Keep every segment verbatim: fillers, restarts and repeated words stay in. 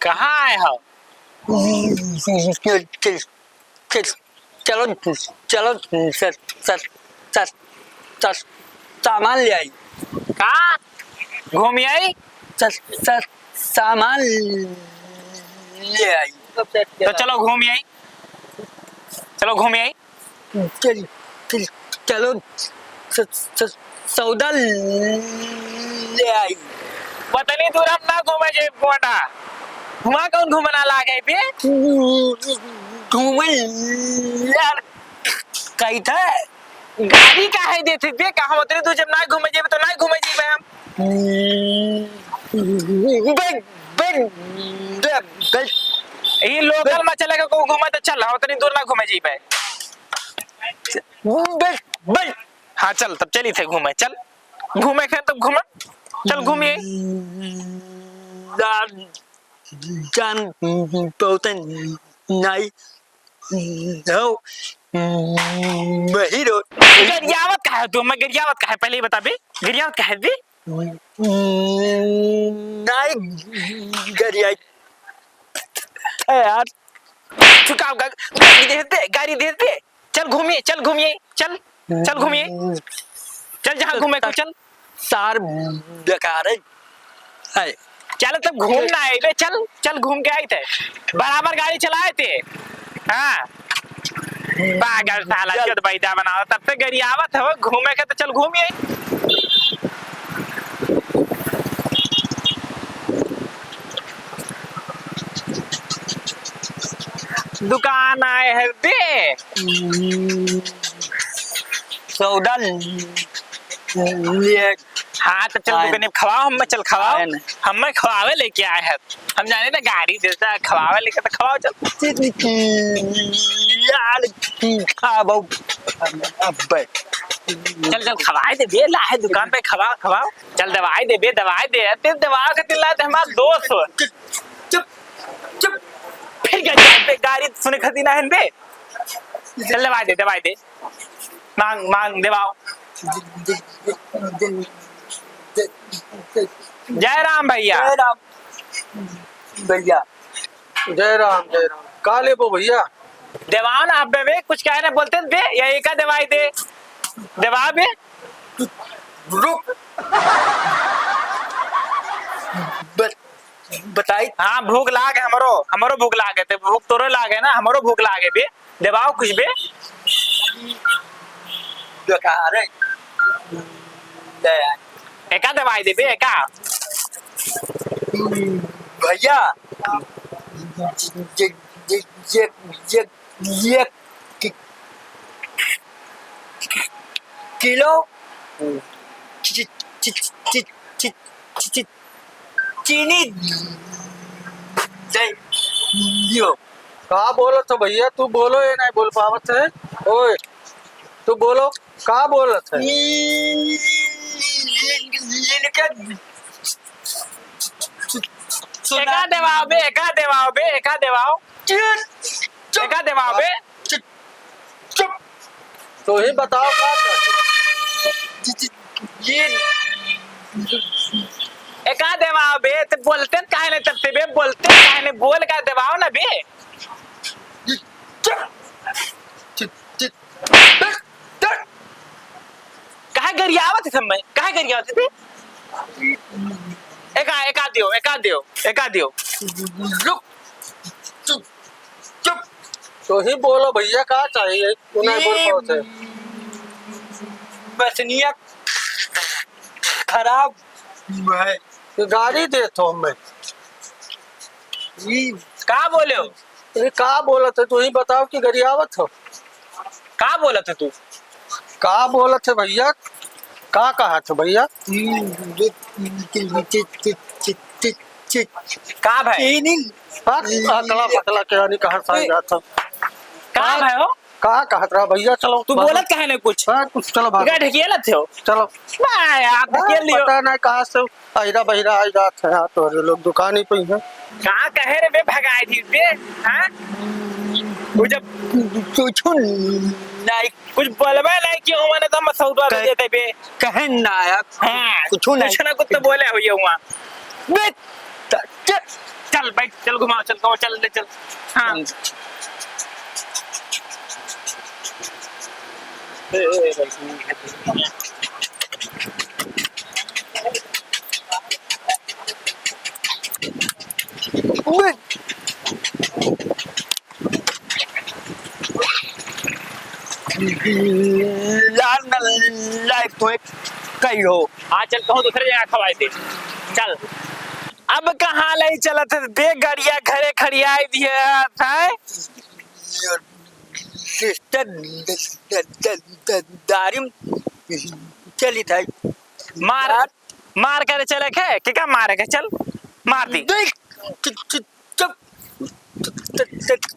कहाँ आए हो? चल, चल, चल, चलो, चलो, सर, सर, सर, सर, सामान ले आई। का? घूम आई? सर, सर, सामान ले आई। तो चलो घूम आई, चलो घूम आई। चल, चल, चलो, स-, स-, सौदा ले आई। वतनी दूर हम ना घूमे जाइब गोंडा। हुआं कौन घूमना लागे बे? घूमे यार, कही था। गाड़ी काहे देते बे? कहाँ उतरे तू? जब ना घूमे जाइबे तो ना घूमे जाइबे हम। बैठ, बैठ, बैठ, बैठ। ये लोकल में चले के को घूमे तो चल, हम उतनी दूर ना घूमे जाइबे। बैठ, बैठ। हाँ चल, तब चली थे घूमे, चल। घूमे के तब घूमे, चल घूमिए। जान, जान बहुत नाई। हो, वही रोड। गरियावत काहे तू? मैं गरियावत काहे? पहले ही बता बे, गरियावत काहे बे? नाई गरियाई। ए यार, चुकाओ गा-, गाड़ी दे दे, गाड़ी दे दे। चल घूमिए, चल घूमिए, चल, चल घूमिए। चल जहाँ घूमे को चल। सार बेकार है। है। चल तब घूम ना आए बे, चल, चल घूम के आई थे। बराबर गाड़ी चलाए थे। हाँ। पागल साला, चल। चोद पैदा बनाओ, तब से गरियावत हो, घूमे के तो चल घूम आई। दुकान आए है बे। सौदा लिए। हाँ, तो चल, आए। दुकान में खवाओ, हमें चल खवाओ। आए ना। हमें खवावे लेके आए हैं। हम जाने ना गाड़ी देता है, खवावे लेके तो खवाओ, चल। यार, खाबो। अबे। चल, चल, खवाए दे बे, ला है दुकान पे, खवाओ, खवाओ। चल, दवाई दे बे, दवाई दे। ते दवा के तिल्ला ते हमार दोस्त हो। चुप, चुप। फिर क्या जान पे गाड़ी सुने खाती ना है बे। चल, दवाई दे, दवाई दे। मांग, मांग, देवाओ। जय राम भैया। जय राम भैया। जय राम, जय राम। का लेबो भैया? देवाओ ना अब्बे बे, कुछ कहे ना बोलते बे, या एका दवाई दे। देवा बे। रुक। बस। बताई। हाँ, भूख लाग है हमरो, हमरो भूख लाग है, ते भूख तोरो लाग है ना, हमरो भूख लाग है बे, देवाओ कुछ बे। बेकार है। ले आ। एका दवाई दे बे, एका। भैया, ये, ये, ये, ये, ये कि-, किलो चि-, चि-, चीनी दे दियो। का बोलत हो भैया? तू बोलो, ये नहीं बोल पावत है। ओए, तू बोलो, का बोलत है? इनके सुना। एका देवाओ बे, एका देवाओ बे, एका देवाओ। चुप, चुप। एका देवाओ बे। चुप, चुप। तो ही बताओ का कर-, ये एका देवाओ बे, ते बोलते काहे नहीं तब से बे, बोलते काहे नहीं, बोल का देवाओ ना बे। चुप, चुप, चुप। काहे गरियावत है सब में? काहे गरियावत है बे? एका, एका दियो, एका दियो, एका दियो। रुक। चुप, चुप। तो ही बोलो भैया, का चाहिए? तू नहीं बोल पावत है। बसनिया खराब है। ये गाड़ी देत हो हमें। ई का बोले हो? ये का बोलत है, तू ही बताओ कि गरियावत हो। का बोलत है तू? का बोलत है भैया? का कहत है भैया? का भाई? हक, अकला पकला के रानी कहाँ से आई जात हो? का भाई हो? का कहत रहा भैया? चलो, तू बाहर। बोलत काहे नहीं कुछ? हाँ, कुछ चलो बाहर। का ढकेलत हो? चलो। बा यार, हाँ, ढकेल लियो। पता नहीं कहाँ से अहिरा बहिरा आई जात है, हाँ, तोहरे लोग दुकान ही पे ही है। का कहे रे बे, भगाए दी बे, हाँ? कुछ, कुछ नहीं। कुछ बोलबे नहीं कि हुआ ना तो हम सौदा दे कह-, देते बे। कहे ना यार। हाँ, कुछ नहीं। कुछ ना कुछ तो बोले हुए हुआ। बे, त-, चल। चल बैठ, चल घुमाओ, चल घुमाओ, चल ले चल। हाँ। हम्म। बे, लाल न लाइफ तो एक कई हो। हाँ, चल, कहूँ दूसरे जगह खवाए दे। चल। अब कहाँ ले चलत है? बे, गड़िया घरे खड़ियाई दिए है। सिस्टर द-, द-, द-, द-, दारिम चली था। मार, यार। मार करे चले के, के का मारे के? चल, मार दी। देख, चुप, चुप, चुप।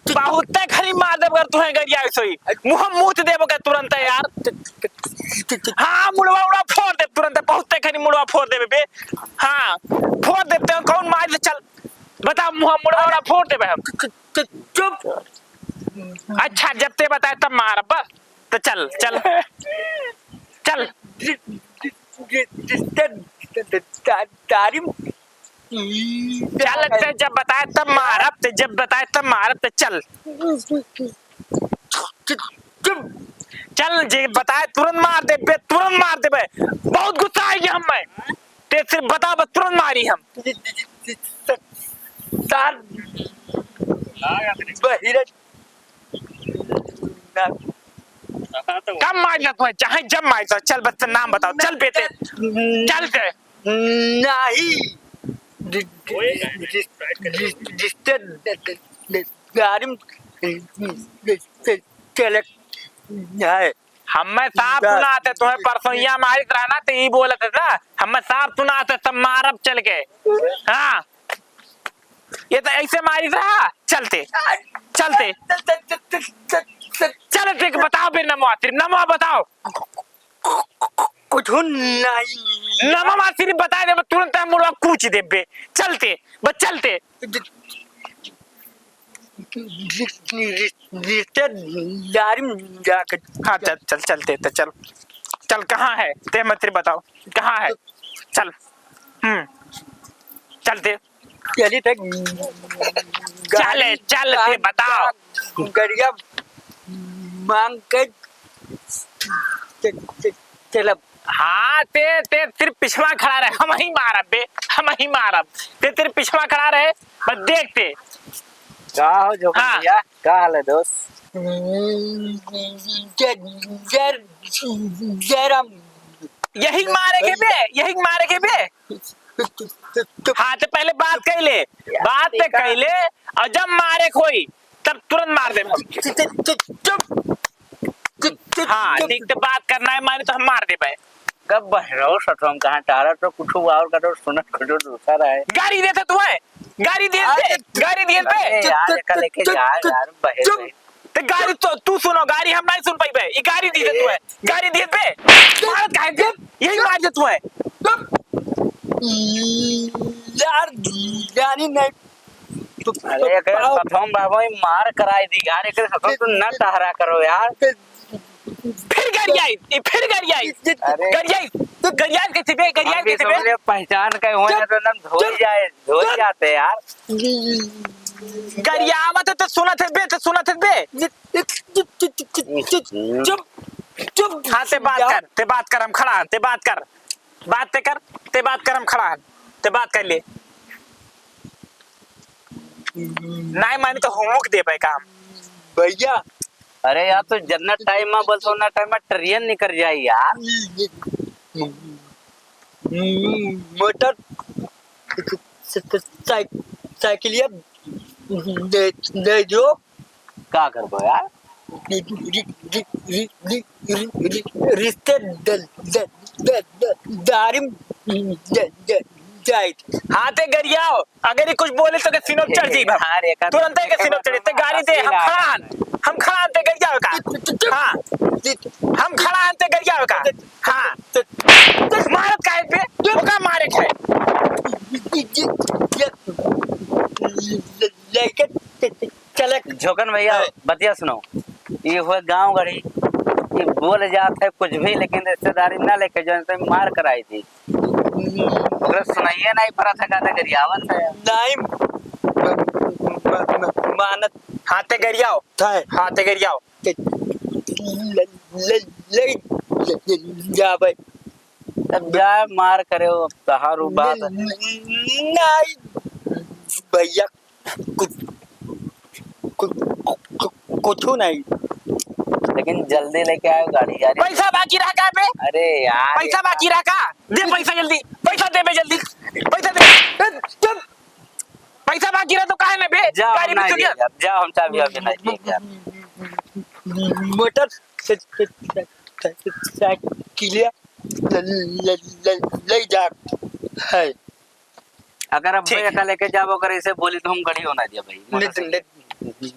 बहुते खरी मार देब अगर तुहे गरिया सोई। मुँह मूत देब के तुरंत यार। हाँ, मुड़वा उड़वा फोड़ देब तुरंत, बहुते खरी मुड़वा फोड़ देबे बे। हाँ, फोड़ देते हैं, कौन मार दे, चल। बता, मुँह मुड़वा उड़वा फोड़ देबे हम। चुप। अच्छा, जब ते बताए तब मार, बस। तो चल, चल। चल। तारिम। चल, ते जब बताए तब मारब, ते जब बताए तब मारब, ते चल। चल, जे बताए तुरंत मार देबे, तुरंत मार देबे। बहुत गुस्सा आई हम में। ते सिर्फ बता, बस तुरंत मारी हम। सार बहिरत। कब मार जा तू, चाहे जब मार जा, चल बस नाम बताओ, चल बेटे, चल बे। नहीं। रिश्ते दारिम चले है। हमें साफ सुनात है, तुम्हें परसोइया मारित रहा ना, तो ई बोलत है ना, हमें साफ सुनात है, सब मारब चल के। हाँ, ये तो ऐसे मारित रहा, चलते, चलते। चल, ठीक, बताओ फिर नमवा, सिर्फ नमवा बताओ। कुछ नहीं। नमवा सिर्फ बता दे, तुरंत हम मुड़वा कूच देबे। चलते, बस चलते। रिश्तेदारी में जाके। हाँ, चल, चल, चलते, तो चल। चल, कहाँ है? ते मत बताओ, कहाँ है? चल। हम्म। चलते। चली थे। चले, चलते, बताओ। गरिया मांग के च-, च-, चलब। हाँ, ते, ते सिर्फ पिछवा खड़ा रहे, हम ही मारब बे, हम ही मारब। ते सिर्फ पिछवा खड़ा रहे, बस देखते। का हो झोंका हाँ। भैया, का हाल है दोस्त? जय, जय, जय राम। यही मारे के बे, यही मारे के बे। हाँ, तो पहले बात कह ले, बात ते कह ले, और जब मारे के होई, तब तुरंत मार देब हम। चुप, चुप, चुप। हाँ, ठीक, तो बात करना है माने तो हम मार देबे। कब बहरो सतवम कहाँ टारा तो कुछ और का तो सुनत कुछ दूसरा है। गाड़ी देते तू है, गाड़ी दिए बे, गाड़ी दिए बे। अरे यार, एका लेके जा यार, बहरो। ते गाड़ी तो तू सुनो, गाड़ी हम नहीं सुन पाइबे। ई गाड़ी दी दे तू है, गाड़ी दी दे। मारत काहे बे? यही मार दे तू है। यार, गाड़ी नहीं। अरे, एकरे सथम बाबा, ई मार कराई दी यार, एकरे सथम तो न टहरा करो यार। फिर गरियाई, ई फिर गरियाई। अरे। गरियाई, गरियाई कैसे बे, गरियाई कैसे बे? पहचान के हुए ना तो एकदम धोई जाए, धोई जाते यार। गरियावत है तो सुनत है बे, तो सुनत है बे। चुप, चुप, चुप, चुप, चुप। हाँ, ते बात कर, ते बात कर, हम खड़ा हन, ते बात कर। बात ते कर, ते बात कर, हम खड़ा हन, ते बात कर ले। नाय मानी तो हुमुक देबे काम। भैया। अरे यार, तो जन्नत टाइम में बोलतो ना, टाइम में ट्रेन निकल जाई यार। मोटर स-, स-, साइ-, साइकिलिया दे, दे दो। का करबो यार? रि-, रि-, रि-, रि-, रि-, रि-, रिश्ते द-, द-, द-, द-, दारी में ज-, ज-, जाइत। हाँ, ते गरियाओ, अगर ये कुछ बोले तो के सीनों चढ़ जाई बाप। यार, एका तुरंत ही के सीनों चढ़े, ते गाड़ी दे, हम खड़ा हन, हम खड़ा हन, ते गरियाओ का? चुप, चुप, चुप। हाँ, हम खड़ा हन, ते गरियाओ का? हाँ। मारत काहे पे? ओका मारे के है। लेके चले। झोकन भैया, है। बतिया सुनो, ये हुए गाँव गढ़ी, ये बोल जात है कुछ भी, लेकिन रिश्तेदारी ना लेके जो इनसे मार कराई थी, ओकरे सुनाइए नहीं पड़ा था, कहते गरियावत है। नहीं, म-, म-, म-, मानत। हाथे गरियाओ। है। हाथे गरियाओ। ले, ले, ले, ले, ले, जा भाई। अब जाए मार करे, वो तहार उ बात। न-, न-, नहीं भैया, कुछ, कुछ, कुछ, कुछ नहीं। लेकिन जल्दी लेके आयो गाड़ी यार। पैसा बाकी रहा का बे? अरे यार, पैसा बाकी रहा का? दे पैसा जल्दी, पैसा दे बे जल्दी, पैसा दे। ए, चुप। पैसा बाकी रहा तो काहे ना बे? जा, गाड़ी हम में ना चलिए। जाब, जा, हम चाबी अभी ना लेके आब। मोटर से, से, से, से, साइकिलिया ले, ले, ले, ले जा है। अगर अब ठीक भैया है। का लेके जाब, अगर ऐसे बोली तो हम गड़ी होना दिया भाई, नहीं, मोटरसाइकिल। नहीं,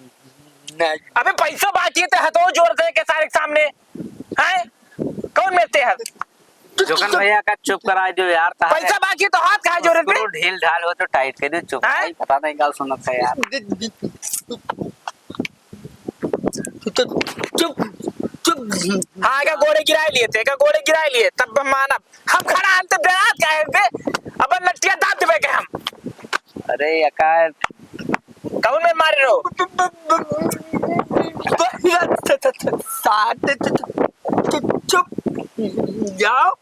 नहीं। अबे पैसा बाकी है तो हथो जोड़ दे के सारे के सामने, हैं? कौन मेरते हैं? जोकन भैया का चुप कराई दियो यार, ताहरे पैसा बाकी तो हाथ काहे जोड़े रे? स्क्रू ढील ढाल हो तो टाइट कर दे, चुप। हैं? भाई, पता नहीं क्या सुनत है यार। चुप, चुप, चुप। हाँ, का गोड़े गिराए लिए थे, का गोड़े गिराए लिए, तब हम मानब। हम खड़ा हन तो बेरात काहे बे? अपन लट्टिया दाब देबे के हम। अरे, यका कौन में मारे रहो? साथ चुप, चुप, चुप जाओ।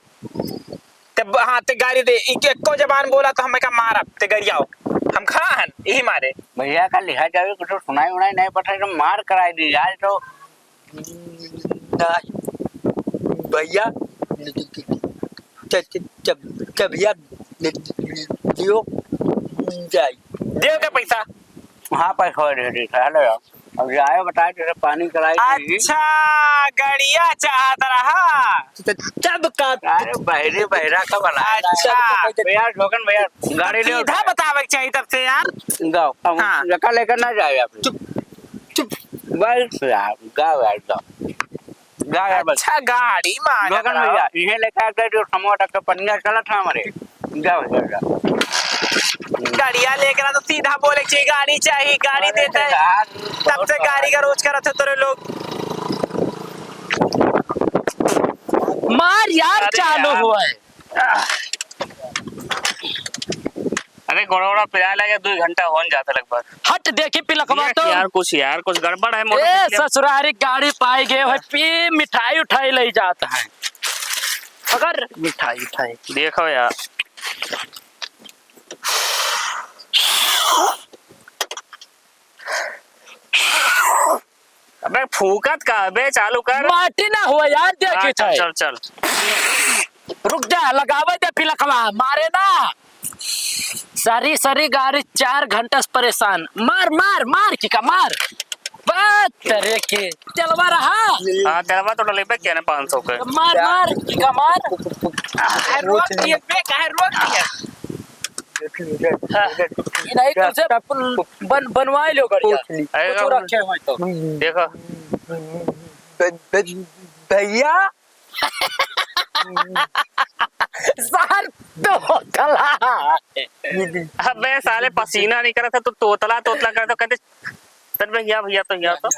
ते ब-, हाँ, ते गाड़ी दे, इके एको जबान बोला तो हम एका मारब, ते गरियाओ। हम खड़ा हन, यही मारे। भैया का लिहा जावे, कुछ सुनाई उनाई नहीं पड़ता, तो मार कराई दी जाए तो। नहीं, भैया, च-, च-, च-, च-, भैया, दे-, दे-, दियो, जाई। दियो के पैसा? हाँ, पैसा दे दी, हेलो यार। अब जाए बताए, जैसे पानी कराई दी। अच्छा, गड़िया चाहत रहा। तो तब का? अरे, बहरे, बहरा का बना है? अच्छा। भैया, जोकन भैया, गाड़ी ले सीधा बतावे के चाहिए तब से यार। जाओ, अब हाँ। लड़का लेकर ना जाए आप। चुप, चुप। बस यार, जाओ यार, जाओ। जाओ यार, बस। अच्छा, गाड़ी मांगत जोकन रहो। भैया, इहे लेकर आते जो समोसा का पनिया चला था हमारे। जाओ, जाओ, जाओ। गाड़िया लेकर आ तो सीधा बोले के चाहिए, गाड़ी चाहिए, गाड़ी अरे देते हैं। यार, तब से गाड़ी का रोज करत है तोरे लोग। मार यार, अरे चालू यार। हुआ है। अरे, गोड़वा पिराए लगे, दुइ घंटा होन जाता लगभग। हट, देखी पिलकवा देख तो। यार, कुछ यार, कुछ गड़बड़ है ए, मोटरसाइकिल में। ससुरारी गाड़ी पाई गए है, पी मिठाई उठाई ले जाता है। अगर मिठाई उठाई। देखो यार। अबे फूकत का बे, चालू कर। माटी ना हुआ यार, देखी हाँ, चल, थे। चल, चल। रुक जा, लगावे दे पिलकवा, मारे ना। सारी, सारी गाड़ी चार घंटा से परेशान। मार, मार, मार, की का मार। बात करे के। चलवा रहा। हाँ, चलवा तो डलेबे क्या ने पाँच सौ के। मार, मार, की का मार। काहे रोक दिए बे, काहे रोक दिए? हाँ। ये नहीं, तुमसे बन-, बनवाए लो गाड़िया। अरे, कुछ रखे हो तो। देखो। ब-, ब-, भैया। सर, तो कला। अबे साले, पसीना नहीं करत है तो तोतला, तोतला करत है, कहते, "तन बे, यहाँ भैया, तो यहाँ तो,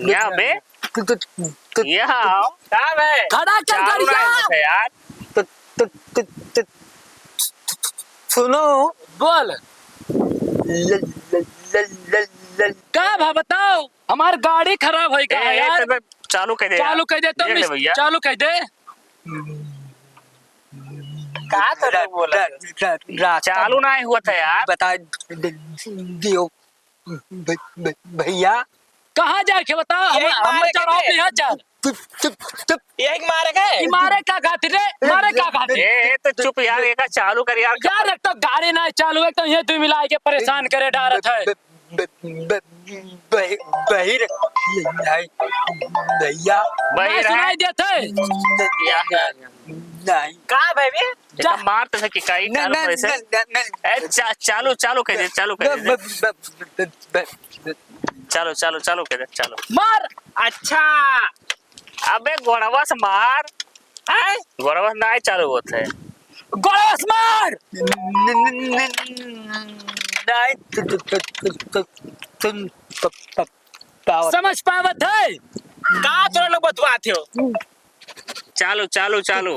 यहाँ बे, तो, तो, तो, यहाँ आओ।" का बे? खड़ा कर चालू गाड़िया। नहीं होते यार। तो, तो, तो, तो, सुनो। बोल। ल-, ल-, ल-, ल-, ल-, का भा बताओ? हमार गाड़ी खराब है का ए, ए, यार? तो बे, चालू कर दे यार। चालू कर दे तो देख ले मिस-, भैया। चालू कर दे। का तो रा-, बोला? रा-, रा-, रास्ता चालू नहीं हुआ था यार। बता द-, दियो भ-, भ-, भैया। कहाँ जाए के बता? हम, यही हम मारे के चढ़ाओ थे। यहाँ चल। चुप, चुप, चुप। यही मारे के? ई मारे का खातिर रे? मारे का खातिर? ए, ए, तो चुप यार, एका चालू कर यार। यार, एक तो गाड़ी ना चालू, एक तो ये दुइ मिला के परेशान करे डारत है। ब-, ब-, ब-, बहि-, बहिर, नहीं, भैया। बहिर ना है? सुनाई देत है? नहीं, नहीं। का भाई बे? जा। एका मार तो सकी काई नहीं, काल नहीं, पैसे। नहीं, नहीं, नहीं। ए, चा-, चालू, चालू कर दे, चालू कर दे। ब-, ब-, ब-, ब-, ब-, ब-, चालू, चालू, चालू कर दे, चालू। मार। अच्छा। अबे गोड़वा से मार। हैं? गोड़वा से नाहीं चालू होत है। गोड़वा से मार। न-, न-, न-, न-, नाहीं, तु-, तु-, तु-, तु-, तु-, तुम प-, प-, पावत। समझ पावत है? का तोरा लोग बतुआत हो? चालू, चालू, चालू।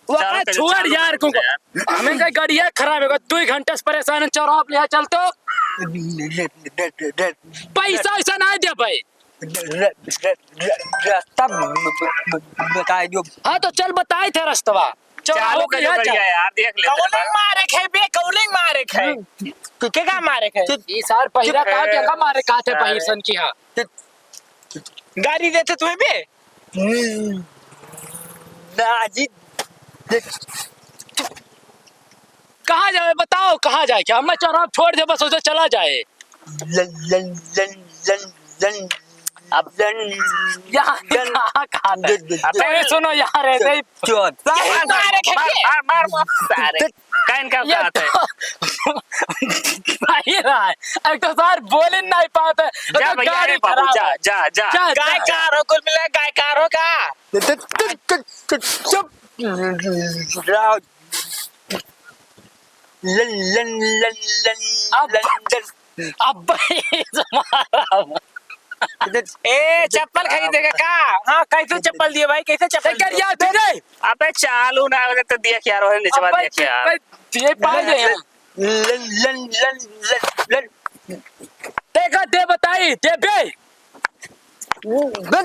वो चालू का कर, छोड़ चालू यार, कर कुको। यार। हमें का गाड़िया खराब है, दो घंटे से परेशान है, चौराहा पे ले चल तो। पैसा वैसा ना दे भाई। र-, र-, र-, रास्ता ब-, ब-, ब-, बताई दियो। हाँ, तो चल बताई थे रस्तवा। चौराहा चालू पे कर ले यहाँ चल। यार, देख लेते हैं। कौलिंग मारे खे बे, कौलिंग मारे खे। हम्म। तू के का मारे खे? चुप। ई सार पहिरा चुप। का, के का मारे का थे अरे। पहिरसन की हाँ। चुप। गाड़ी देते तुम्हें बे? हम्म। ना जी। देख। कहाँ जाए बताओ, कहाँ जाए? क्या हमें चौराहा छोड़ दे, बस उसे चला जाए। लन, लन, लन, लन, लन, अब लन, यहाँ लन, कहाँ, कहाँ थे? लन, लन, अबे लन। सुनो यार, ऐसे ही चोर। मार, मार, मार, मार, मार, मार, सारे। काइन का ये औकात है? तो सही रहा है। एक तो सार बोल ही नहीं पाते, एक जा तो भैया, गाड़ी अरे बाबू, खराब जा, है। जा, जा। जा, जा, जा। गायकार हो, कुल मिला गायकार हो का? चुप। लन, लन, लन, लन, अब, लन, लन। अब भाई तुम्हारा ए, चप्पल खरीदेगा का? हाँ, कैसे चप्पल दिए भाई, कैसे चप्पल दिए? करिया तुझे। अबे चालू ना हो तो दिया क्या, रोहन नीचे बात अबे दिया क्या? चप्पल दिए पाए हैं। लन, लन, लन, लन, लन। देखा, दे बताई, दे बे। बे।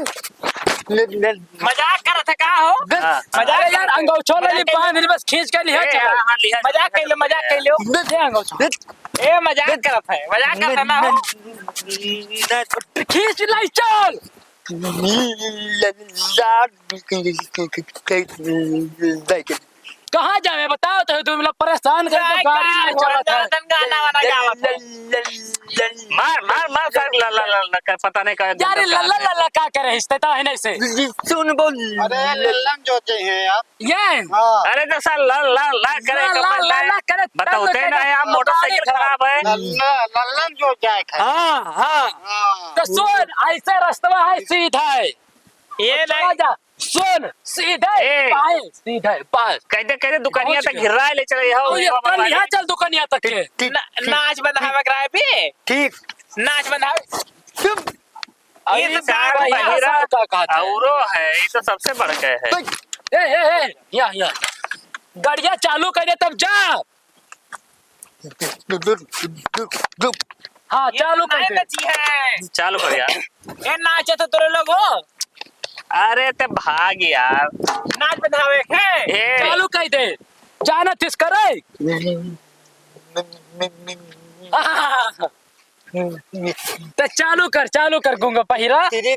लन, लन। मजाक करत है का हो? बे। हाँ। मजाक अरे यार, करत है। अंगौछो ले ली, मजाक कर बांध ली, बस खींच के लिहा ए, चलो। हाँ, हाँ, लिहा। मजाक कर लो, मजाक कर लो। बे। दे अंगौछो। बे। ए, मजाक करत है, मजाक करत है ना हो। बे। खींच लाई चल। लन, लन, लन। कहाँ जावे बताओ तो, तुम लोग परेशान करके गाड़ी नहीं चलत है। गाना वाना गावत है। मार, मार, मार, सारे ला, ला, ला, ला, कर, पता नहीं कहाँ यार, ला, ला, ला, ला, का करे, इस्ते तो है नहीं से। सुन बोल। अरे, लल्लन जो जे हैं आप। ये? हाँ। अरे, तो सार ला, ला, ला करे, ला, तो ला, मैं ला, ला करे, बताओ, तब तो ते ना, यहाँ मोटरसाइकिल खराब है। लल्ला-, लल्लन जो जाए खाए। हाँ, हाँ। हाँ। तो सुन, ऐसे रस्तवा है, सीधा है। ये तो चला नहीं। जा। सुन, सीधे ए। बाएं, सीधे बाएं। कहते, कहते दुकानिया पहुंच तक गया। घिर्रा ले चले हो, तो ये ये बाबा कल यहाँ वाले। चल दुकानिया तक के। ठीक, ठीक, ना-, ठीक। नाच बंधावे कराए भी। ठीक। नाच बंधावे। चुप। अरे ये तो सार बात है, बहिरा ऐसा का कहता है। औरो है, ये तो सबसे बढ़ के है। ए, ए, ए, यहाँ, यहाँ। गाड़िया चालू कर दे तब जा। हाँ, ये चालू तो कर नहीं दे। नची है। चालू कर यार। ए, नाचे तो तोरे लोग हो। अरे ते भाग यार। नाच बंधावे के। ए। चालू कर दे। जाना तिस करे। ते चालू कर, चालू कर गूंगा पहिरा। तेरे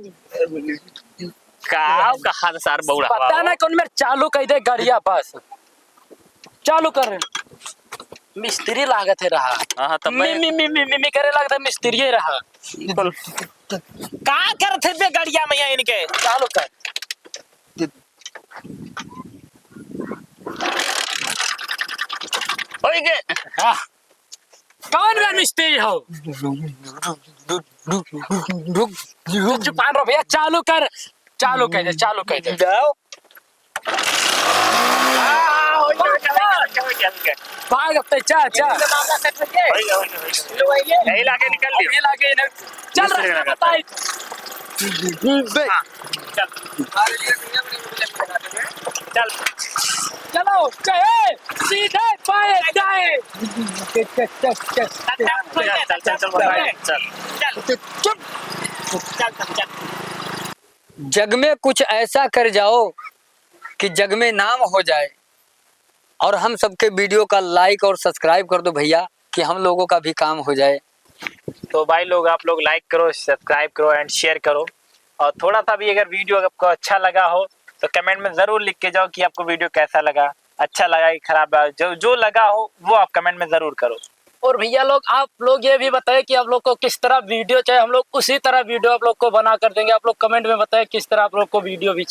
का कहा सार बौड़ा पता हवा। ना कौन मेरे चालू कर दे गाड़िया बस। चालू कर। मिस्त्री लागत है रहा। हाँ, हाँ, तब मैं मी, मी, मी, मी, मी, मी करे लागत है, मिस्त्री रहा। बिल्कुल। का करत है बे गड़िया में यहाँ इनके? चालू कर। ओए के। हाँ। कौन बे मिस्त्री हो? रुक, रुक। चुप, हाँ, रुक भैया, चालू कर, चालू कर दे, चालू कर दे। जाओ। आ, हो गया, हो गया, हो गया, हो गया, हो गया। भाग अब तक, जा, जा। हो गया, हो गया, हो गया। यही लाके निकल लियो। यही लाके इधर। चल, दूसरे रास्ता लगा। बताई। बे। हाँ, चल। चल। चलो, चल, सीधे पाए जाए। चल, चल, चल, चल, चल, चल। चल। चुप। चल, चल, चल। जग में कुछ ऐसा कर जाओ कि जग में नाम हो जाए। और हम सबके video का like और subscribe कर दो भैया, कि हम लोगों का भी काम हो जाए। तो भाई लोग, आप लोग like करो, subscribe करो and share करो। और थोड़ा सा भी अगर video आपको अच्छा लगा हो तो comment में ज़रूर लिख के जाओ कि आपको video कैसा लगा, अच्छा लगा कि खराब लगा। जो, जो लगा हो वो आप comment में ज़रूर करो। और भैया लोग, आप लोग ये भी बताएं कि आप लोग को किस तरह video चाहिए, हम लोग उसी तरह video आप लोग को बना कर देंगे। आप लोग comment में बताएं किस तरह आप लोग को video भी चाहिए।